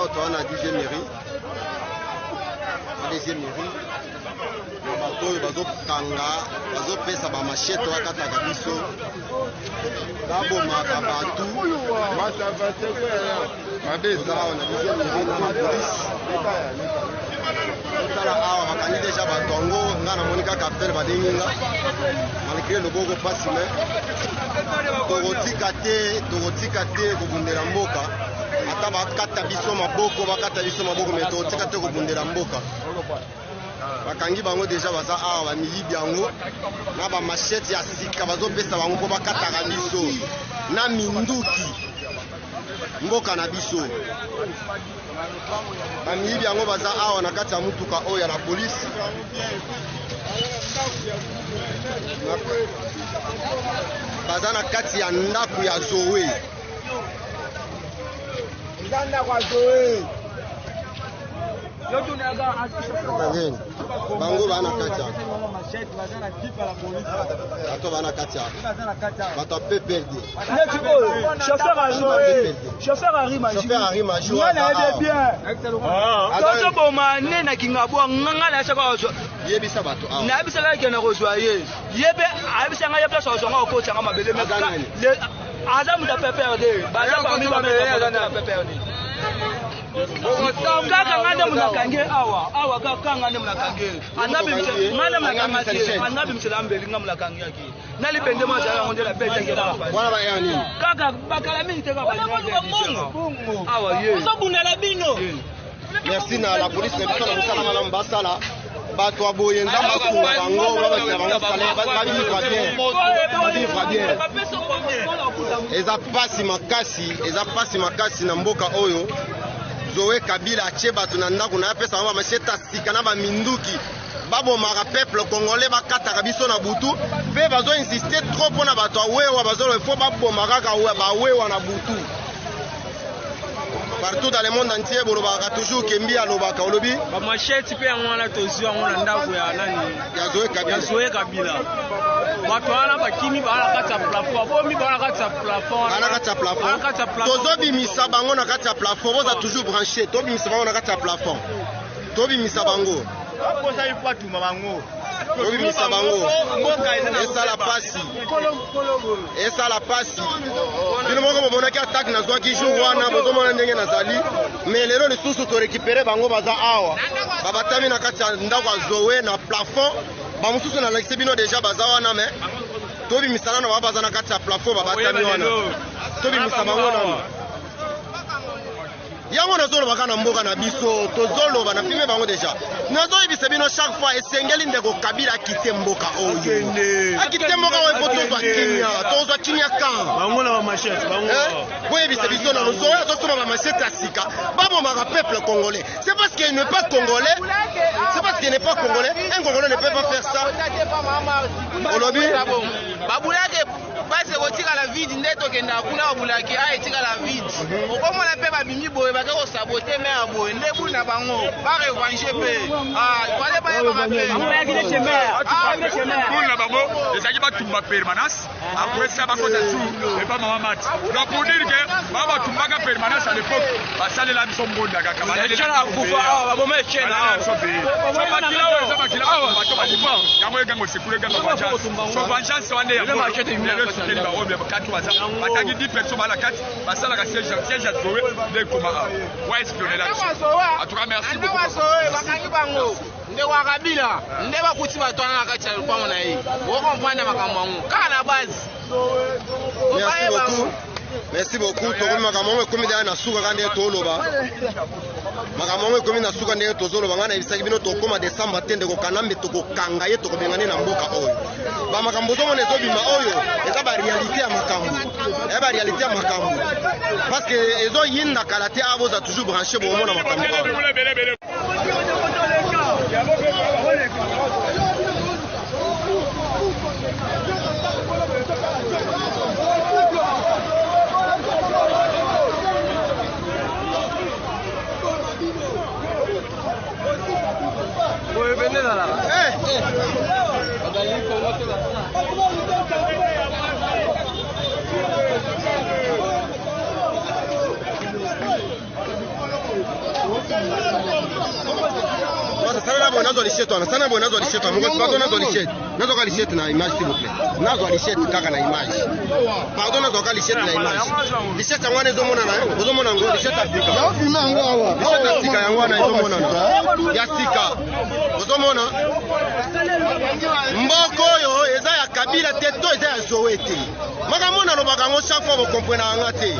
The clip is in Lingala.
Awa toza na dixième mairie, na deuxième mairie na bato oyo bazokanga, bazopesa bamashete bakataka biso, babomaka bato. Toza awa na deuxième mairie na bapolisi. Totala awa bakangi deja bato yango, nga namoni kaka appel babengi nga malgré loboko pasi, me tokotika te, tokotika te kobundela mboka. Ata bakata biso maboko, bakata biso maboko, me tokotika te kobundela mboka. Bakangi bango deja, baza awa bamiyibi yango na bamashete ya sika bazopesa bango mpo bakataka biso na minduki mboka na biso. Bamiyibi yango baza awa na kati ya mutuka oyo ya la polisi, baza na kati ya ndako ya Zoe. Eza ndako ya Zoe. Bango baa na kati ya bato, baa na kati ya bato ya PPRD. Neti oyo chauffeur azoe, chauffeur Henri. Chauffeur Henri Major. Nga nayebi bien, tozoboma ne na Kingabwa. Nga nayebisaka kozwa Yebisa bato awa. Nayebisaka eke na kozwa ye, ye mpe ayebisa ngai ye place azwa nga, okotanga mabele. Aza nani? Aza moto ya PPRD, baza parmi ba PPRD. Kaka nga nde moto akangi ye awa awa, kaka nga nde moto akangi ye. Nga nde moto akangaki ye, anga bimisela mbeli, nga moto akangi yaki na libende mwa azala yango nde nabetaki. Wana ba nini? Kaka bakala mingi te, kaka awa ye. Ozobundela bino. Merci na la police na biso na mosala malamu basala. Bato ya boye, Nzambe asunga bango, babakisa bango salaire, bavivre bien, bavivre bien. Eza pasi makasi, eza pasi makasi na mboka oyo. Zoe Kabila atie bato na ndako na ye, apesa bango bamashete ya sika na baminduki, babomaka peuple congolais, bakataka biso na butu. Mpe bazoinsiste trop mpona bato ya wewa, bazoloba fo baboma kaka bawewa na butu. Partout dans le monde entier bolobaka toujours kembi alobaka, olobi. Bamashete mpe yango wana tozwi yango na ndako ya nani? Ya Zoe Kabila. Ya Zoe Kabila. Bato wana bakimi, baa na kati ya plafond, babomi baa na kati ya plafond. Baa na kati ya plafond. Baa na kati ya plafond. Tozobimisa bango na kati ya plafond. Boza toujours branché, tobimisa bango na kati ya plafond, tobimisa bango. Bakosa ifo atuma bango. Tobimisa bango. Mboka eza na Esala pasi, esala pasi. Bino moko bomonaki attaque nazwaki jour wana, bozomona ndenge nazali. Mais lelo lisusu torécupérer bango, baza awa, babatami na kati ya ndako ya Zoe na plafond. Bamosusu nalakisi bino deja, baza wana, mais tobimisa nano baa baza na kati ya plafond, babatami wana, tobimisa bango nano. Yango nazoloba na mboka na biso, tozoloba na filme bango deja. Nazoyebisa bino chaque fois, esengeli ndeko Kabila akite mboka oyo, akite mboka oyo po tozwa kimia. Tozwa kimia kan? Bango na bamashete bango. Boyebisa biso nano, Zoe azosomba bamashete ya sika, babomaka peuple congolais. C'est parce qu'il n'est pas congolais, c'est parce qu'il n'est pas congolais. Un Congolais ne peut pas faire ça. Olobi. Babulaki base kotikala vide nde tokendaka kuna, babulaki a etikala vide. Okomona mpe babimi boye, bake kosaboter me ya boye nde buli na bango, barevange mpe fale bayebaka mpe. Bulu na bango ezalaki batumba permanence, après ça bakota su epa mama Mati. Donc pour dire que baa batumbaka permanence à l'époque, basalela biso ngonda kaka. Makila oyo eza makila oyo bato bakufa, yango egango sekulu, eganga vengeance. So vengeance wana yango lelo esukeli baoyo kati baza batangi 10 personnes bala kati basalaka siège ya Zoe nde ekoma awa wa espionner biso. En tout cas, merci beaucoup. Bakangi bango, ndeko ya Kabila nde bakuti bato wana na kati ya lopango na ye. Okomprendre makambo yango kaka na base. Merci beaucoup, merci beaucoup. Tokomi makambo yango ekomi deya na suka, kaka ndenge toloba makambo yango ekomi na suka. Ndenge tozoloba, ngai nayebisaki bino tokóma décembre te, ndeko Kanambe tokokanga ye, tokobengani na mboka oyo. Bamakambo ozomona ezobima oyo eza baréalité ya makambo, eza baréalité ya makambo, parce que ezoyinda kala te. Awa boza toujours branché, bomona makambo oyo. Boye pende ezalaka. Nazwa lichette wana sana boye, nazwa lichette wana. Mokonzi, pardon, nazwa lichette, nazwaka lichette na image, s'il vous plaît. Nazwa lichette kaka na image, pardon, nazwaka lichette na image. Lichette yango wana ezomonana, ozomona yango, lichette ya sika, lichette ya sika yango wana ezomonana, ya sika ozomona. Mboka oyo eza ya Kabila te to eza ya Zoe te. Makambo nalobaka yango chaque fois, bokomprena yanga te.